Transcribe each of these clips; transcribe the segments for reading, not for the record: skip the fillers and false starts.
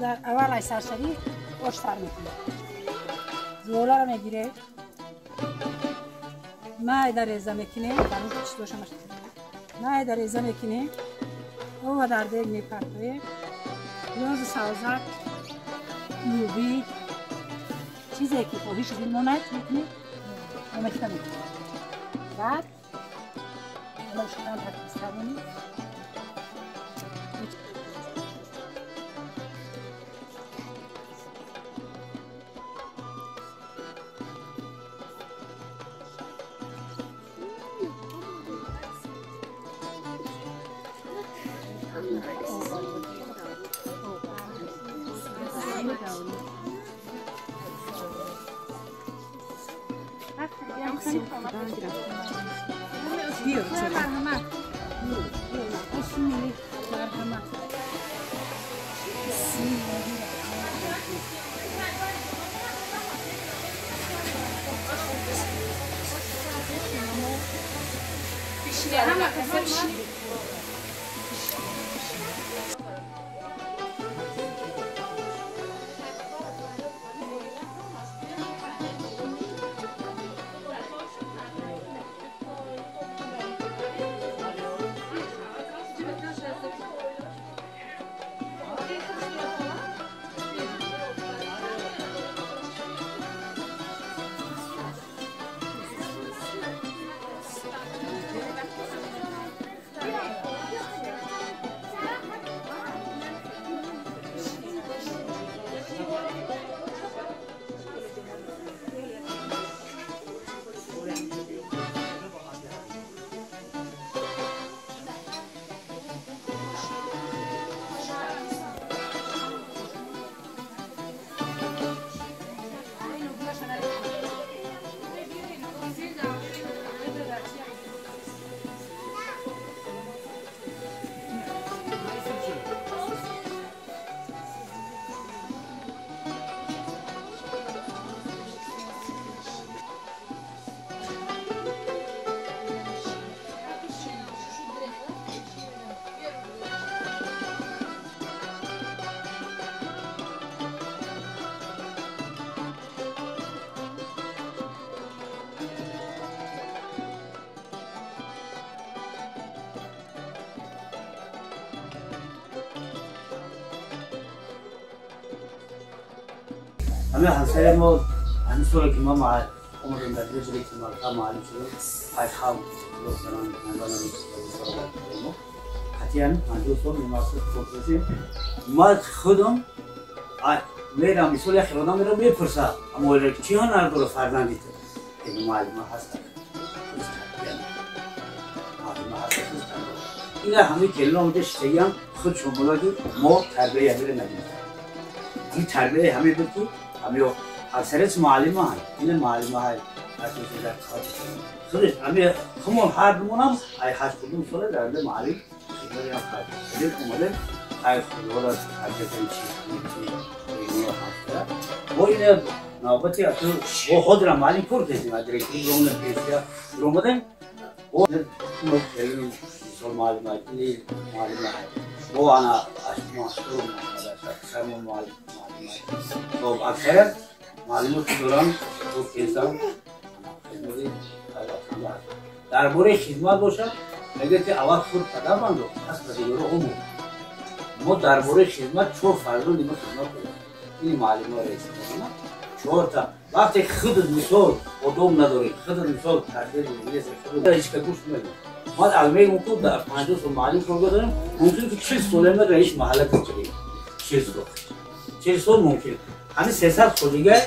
дар аввал ай саршавӣ ош сар мекунем. Зуоларо мегирем, майда реза мекунем, майда реза мекунем, ова дар дег мепартоем, пиёзу савзак, лӯбӣ, чизе ки хоҳиши дилмонад мекунем, омехта мекунем. Баъд шудан такистамонӣ. همه همسایه ما همین سالی که ما عمرم در درجه که ما معلم شدم پایخام دوستان ما حتیان 50 سال مناسب خودرسی ما خودم میرم مثال یک آدم میرم میپرسه اما چی هنر داره فرزندی تو که معلم هست اینا همه کلمه اونجا شتگی خودشون بوده که ما تربیه همه ندیم. این تربیه همه بود که همه اکثریت معلمه های این معلمه های خودش همه همون هر دومونم ای هشت کدوم ساله در اند معلم خدمت هم خواهد اومده ای خدا را تربیه کنی چی با این نوبتی تو با خود را معلم پر کردیم از دیرکتور رومن پیسیا رومدن و سال معلم های معلم های و انا اشتما سرمون معلم های خب اکثریت معلمات دارن خب کیسم درباره خدمت باشد میگه که اول خود پدر بندو پس به دیگران عمو ما درباره خدمت چهار فرزند ما خدمت کنیم این معلم ها رئیس چهار تا وقتی خودت مثال آدم نداری خودت مثال تربیت نیست خودت هیچ که گوش نمیدی ما از میگم که در 50 سال معلم کار داریم ممکن که 40 سال ما رئیس محله کردیم 40 سال 40 سال ممکن همین 300 سال دیگه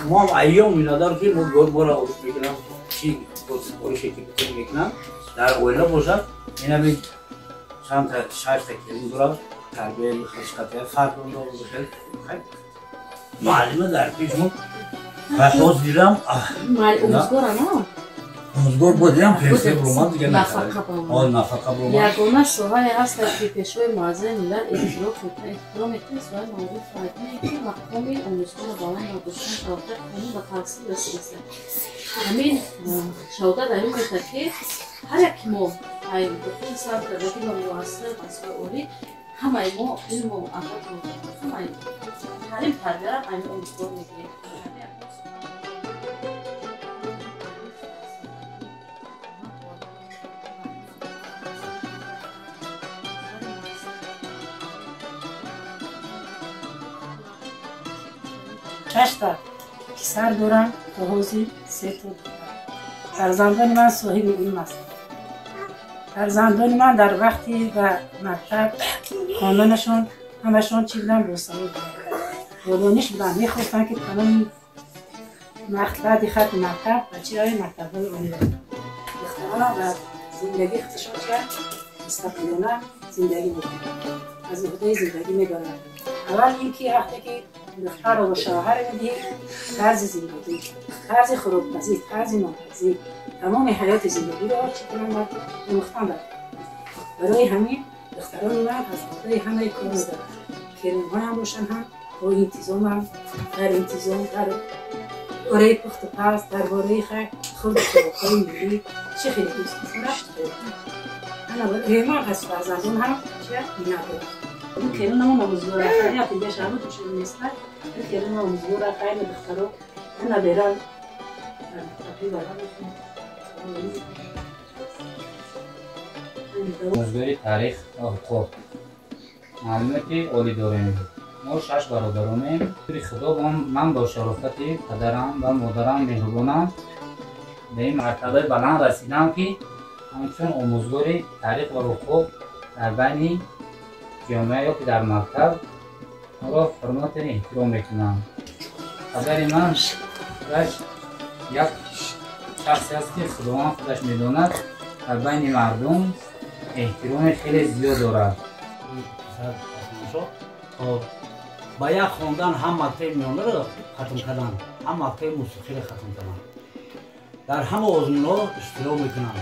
ما هم ایام می‌نداریم که ما گل ما را عروس میکنم چی خودسپاری که میکنم در اویلا باشد اینا بی چند تا 6 تا کلیم داره تربیه خشکته فرزند داره خیلی معلم در پیش ما و دیدم معلم نه омӯзгор будем пенсия баромад дига нафақа баромад. Ягона соҳае ҳаст ки пешвои муаззами миллат эътироф эҳтиром мекунад соҳаи маориф фарқе ки мақоми омӯзгорро баланд бардоштан шаҳодат қонун ба таҳсил расидааст. Ҳамин шаҳодат дар ин мешавад ки ҳар яки мо дохили сар кардаги ба муассиса муассисаи олӣ Ҳамаи мо илму адабу ҳамаи таълим тарбияро ҳамин омӯзгор мегирем. Шашта писар дорам, то ҳозир се то дорам. Фарзандони ман соҳиби илм ҳастанд. Фарзандони ман дар вақти ба мактаб хонданашон ҳамашон чӣ буданд, босавод буданд, бодониш буданд. Мехостанд, ки тамоми баъди хатми мактаб ба чӣ равем, мактабҳои олӣ равем. Духтаронам дар зиндагии худашон чия мустақилона зиндагӣ мекунанд, аз уҳдаи зиндагӣ мебаранд. Аввал ин ки вақте ки духтарро ба шавҳар медиҳӣ, тарзи зиндагӣ, тарзи хӯрокпазӣ, тарзи нонпазӣ, тамоми ҳаёти зиндагиро чӣ кунанд, омӯхтан дар. Барои ҳамин духтарони ман аз уҳдаи ҳамаи кор мебаранд. Келинҳоям бошанд ҳам бо интизомам, дар интизом, дар бораи пухту паз, дар бораи хурду хӯрокҳои миллӣ чӣ хеле дӯст дорад. Ман аз фарзандон ҳам чия миннатдорам. Келинам омӯзгор аст, як бешаҳру душур нест. Келинам омӯзгор аст, айна духтаро набера омӯзгори таърих ва ҳуқуқ. Маълумоти олӣ дорем. Мо шаш бародаронем. Худо ман бо шарофати падарам ва модарам меҳрубонам ба ин мартабаи баланд расидам, ки ҳамчун омӯзгори таърих ва ҳуқуқ дар байни ҷомеа ё ки дар мактаб моро ҳурмату эҳтиром мекунанд. Падари ман худаш як шахсе аст, ки Худованд худаш медонад, дар байни мардум эҳтироми хеле зиёд дорад. Ба як хондан ҳам мактаби миёнаро хатм кардам, ҳам мактаби мусиқиро хатм кардам. Дар ҳама озмунҳо иштирок мекунам.